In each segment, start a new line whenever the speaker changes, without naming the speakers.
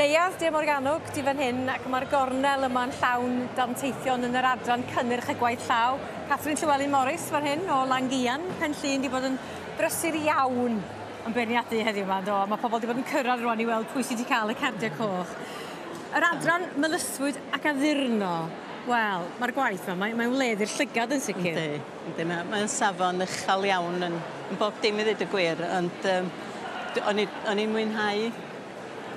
Neuadd De Morgannwg 'di fan hyn ac ma'r gornel yma'n llawn danteithion yn yr adran cynnyrch y gwaith llaw. Catrin Llewelyn Morris fan hyn o Langian, Pen Llŷn 'di bod yn brysur iawn yn beirniadu heddiw 'ma yndo? A ma' pobol 'di bod yn cyrradd rŵan i weld pwy sy 'di ca'l y cardie coch. Yr adran melysfwyd ac addurno. Wel, ma'r gwaith 'ma mae mae'n wledd i'r llygad yn sicir.
Yndi yndi ma' mae o'n safon uchel iawn yn yn bob dim i ddeud y gwir ond yym o'n i o'n i'n mwynhau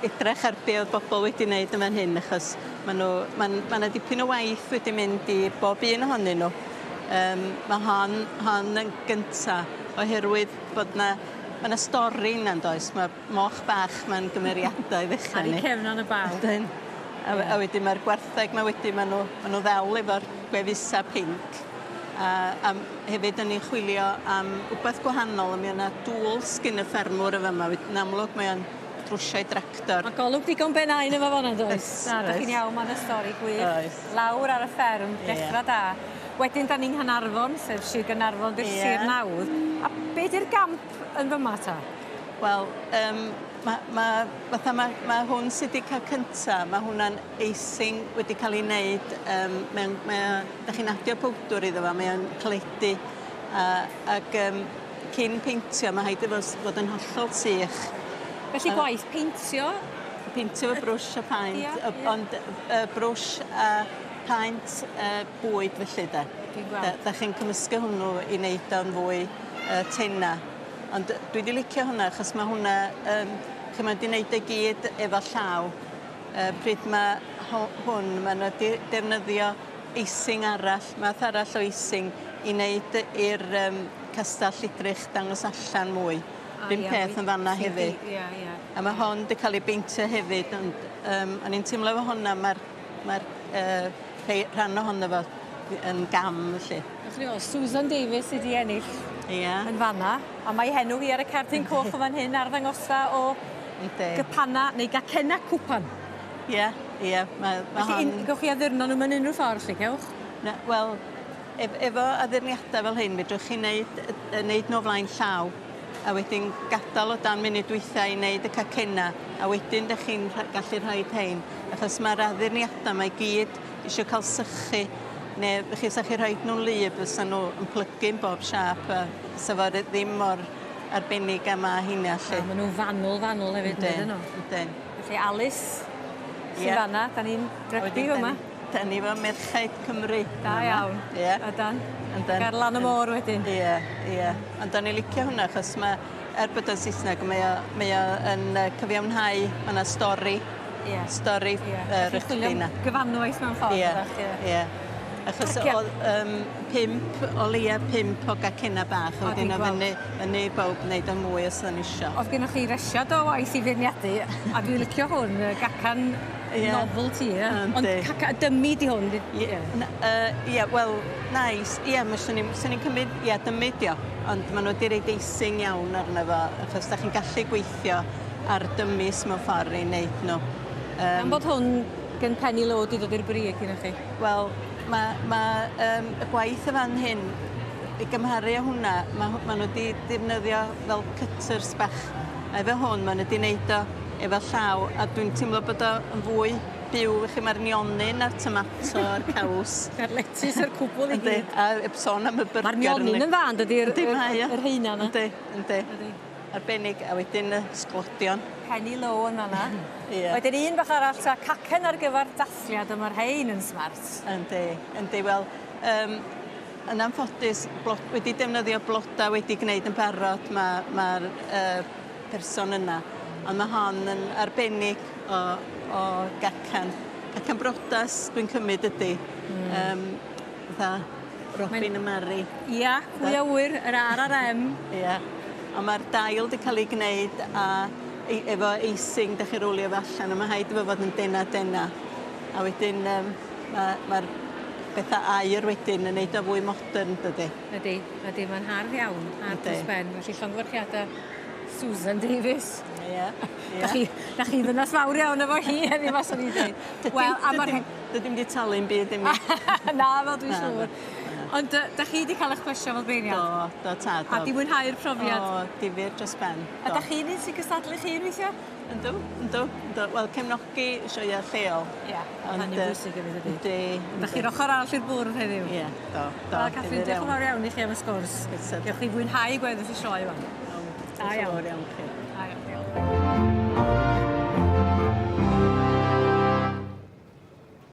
edrych ar be' o'dd bobol wedi neud yn fan hyn achos ma' n'w ma'n ma' 'na dipyn o waith wedi mynd i bob un ohonyn n'w. Yym ma' hon hon yn gynta oherwydd bod 'na ma' 'na stori yna yndoes ma' moch bach ma'n gymeriada i ddechra
Ar 'u
arni.
cefn yn y baw.
Ydyn. A we- a wedyn ma'r gwartheg 'ma wedyn ma' n'w ma' n'w ddel efo'r gwefusa pinc a a m- hefyd o'n i'n chwilio am wbath gwahanol a mi o' 'na dŵls gin y ffermwr yn fa' 'ma wed- yn amlwg mae o'n drwsio'i dractor.
Ma' golwg digon benign yn fa' fo 'na yndoes?
Oes.
Na 'dach chi'n iawn ma' 'na stori gwych.
Oes.
Lawr ar y fferm,
Ie.
dechra da. Wedyn 'dan ni'n Nghanarfon sef Sir Gaernarfon 'di'r
Ie.
sir nawdd. A be' 'di'r gamp yn fyma ta?
Wel yym ma' ma' fatha ma' ma' hwn sy 'di ca'l cynta ma' hwnna'n eising wedi ca'l 'i neud yym mewn mae o 'dach chi'n adio powdwr iddo fo mae o'n caledu a ag yym cyn peintio ma' rhaid iddo fo fod yn hollol sych.
Felly gwaith peintio?
Peintio efo brwsh a paent.
Ia ia.
Ond y brwsh a paent yy bwyd felly 'de.
Dwi'n gweld.
'Dach chi'n cymysgu hwnnw i neud o'n fwy yy tena. Ond dwi 'di licio hwnna achos ma' hwnna yym ch'mod 'di neud o i gyd efo llaw. Yy pryd ma' ho- hwn ma' n'w 'di defnyddio eising arall, math arall o eising i neud i'r yym castell edrych dangos allan mwy.
A
'Run
ia
peth yn fan 'na hefyd.
Ia ia.
A ma' hon 'di ca'l 'i beintio hefyd ond yym o'n i'n teimlo efo honna ma'r ma'r yy rhei rhan ohono fo yn gam felly.
Gewch chi weld Susan Davies sy 'di ennill.
Ia.
Yn fan 'na. A mae henw hi ar y cerdyn coch yn fan hyn arddangosfa o
Yndi.
gypana neu gacenna cwpan.
Ie ie ma' ma'
Felly
hon...
un- gewch chi addurno n'w mewn unryw ffordd 'lly cewch?
Na wel ef- efo addurniada fel hyn fedrwch chi neud yy neud n'w o flaen llaw a wedyn gadal o dan munud dwytha i neud y cacenna a wedyn 'dych chi'n rho- gallu rhoid rhein achos ma'r addurniada 'ma i gyd isio ca'l sychu ne' felly os 'ach chi rhoid nw'n wlyb fysa n'w yn plygu'n bob siâp a sa fo ry- ddim mor arbennig a ma' heina 'lly.
A ma' nw'n fanwl fanwl hefyd yndydyn nhw?
Yndyn.
Felly Alys sy'n
Ie.
fan 'na 'dan ni'n rygbi fyma.
'Dan ni efo merchaid Cymru.
Da iawn.
Ie.
Ydan.
Yndan.
Ac ar lan y môr wedyn.
Ie ie. Ond o'n i licio hwnna achos ma' er bod o'n Saesneg mae o mae o yn yy cyfiawnhau ma' 'na stori.
Ie.
Stori
Ie.
yy rygbi 'na.
Gyfanwaith mewn ffordd ydach? Ie.
Ie. Achos o'dd yym pump o leia pump o gacenna bach a wedyn o fyny fyny i bowb neud o mwy os oddan n'w isio.
O'dd gennoch chi resiad o waith i feirniadu a dwi licio hwn yy gacan
Ie.
novelty ie?
Yndi.
Ond caca dymi 'di hwn 'di?
Ie na yy ie wel nice ie ma' swn i'n swn i'n cymryd ie dymi 'di o ond ma' n'w 'di roid eising iawn arno fo achos 'dach chi'n gallu gweithio ar dymis mewn ffor i neud n'w.
Yym. Pam bod hwn gen Penny Low 'di dod i'r brig un o chi?
Wel ma' ma' yym y gwaith y fan hyn i gymharu â hwnna ma' hw- ma' n'w 'di defnyddio fel cutters bach a efo hwn ma' n'w 'di neud o efo llaw a dwi'n teimlo bod o yn fwy byw felly ma'r nionyn a'r tomato a'r caws.
A'r letys a'r cwbwl i
Yndi
gyd.
a 'eb sôn am y byrgyr.
Ma'r nionyn yn dda yndydi?
Yndi mae o.
Yr haena 'na.
Yndi yndi.
Ydi.
Arbennig a wedyn y sglodion.
Penny Low yn fan 'na.
Ie.
Wedyn un bach arall ta cacen ar gyfar dathliad a ma'r rhein yn smart.
Yndi yndi wel yym yn anffodus blo- wedi defnyddio bloda wedi gneud yn barod ma' ma'r yy person yna on' ma' hon yn arbennig o o gacan. Cacan brodas dwi'n cymyd ydi.
Hmm.
Yym fatha Robin a Mari.
Ia, pwy a wyr, yr R a'r M.
Ia. A ma'r dail 'di ca'l 'u gneud a ei- efo eising 'dach chi rowlio fo allan a ma' rhaid iddo fo fod yn dena dena. A wedyn yym ma' ma'r betha aur wedyn yn neud o fwy modern dydi?
Ydi, ydi, ma'n hardd iawn, hardd dros ben, felly llongyfarchiada Susan Davies.
Ie, ie.
'Dach chi 'dach chi ddynas fawr iawn efo hi heddiw 'ma swn i'n deud. Wel, a ma'r
Dydi 'im 'di talu'm byd i mi.
Na, fel dwi'n siŵr. Ond yy 'dach chi 'di ca'l 'ych plesio fel beirniad?
Do, do tad.
A 'di mwynhau'r profiad?
O, difyr dros ben.
A 'dach chi'n un sy'n cystadlu 'ych hun weithia'?
Yndw yndw yndw wel cefnogi sioea lleol.
Ia. Ma' hynny'n bwysig hefyd dydi?
Yndi.
'Dach chi'r ochor arall i'r bwrdd heddiw.
Ie do do.
Wel Catrin diolch yn fawr iawn i chi am y sgwrs.
Croeso.
Gewch chi fwynhau gweddill y sioe ŵan.
Iawn.
Da iawn.
Diolch yn fowr iawn chi.
Da iawn.